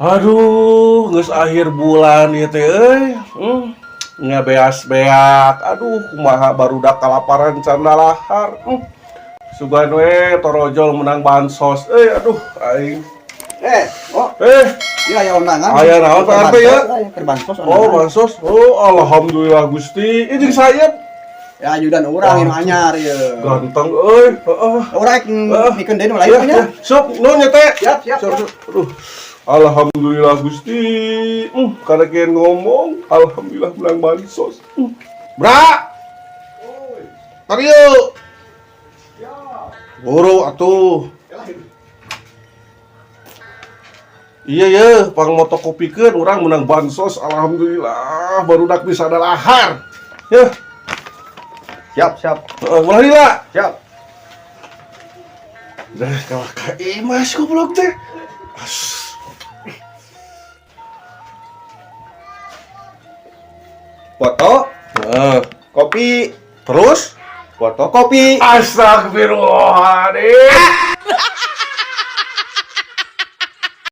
Aduh, geus akhir bulan ieu teh euy. Ngabeas-beak. Aduh, kumaha barudak kalaparan can lahar. Sugan we torojol menang bansos. Eh, aduh, aing. Eh, oh, iya aya undangan. Aya naon, Pak RT, ya? Keur bansos Oh, undangan. Bansos. Oh, alhamdulillah Gusti. Ini jeung sayap. Ya ajudan urang nu anyar ieu. Ganteng euy. Heeh. Urang rek mikeun deui nu lain Ya, nya. ya. Sok, nuhun nya teh. Siap, siap, Siap, siap. siap. Aduh. Alhamdulillah Gusti. Karena kian ngomong, alhamdulillah menang bansos. Bra. Karieu. Buru atuh. Iya ya, pang motokopikeun urang menang bansos, alhamdulillah barudak bisa ada lahar. Ya, Siap, siap. Heeh, ulah lila. Siap. Dah kalah ka Imas goblok teh. As. Foto, Heeh. kopi, Terus? Foto kopi. Astagfirullahaladzim.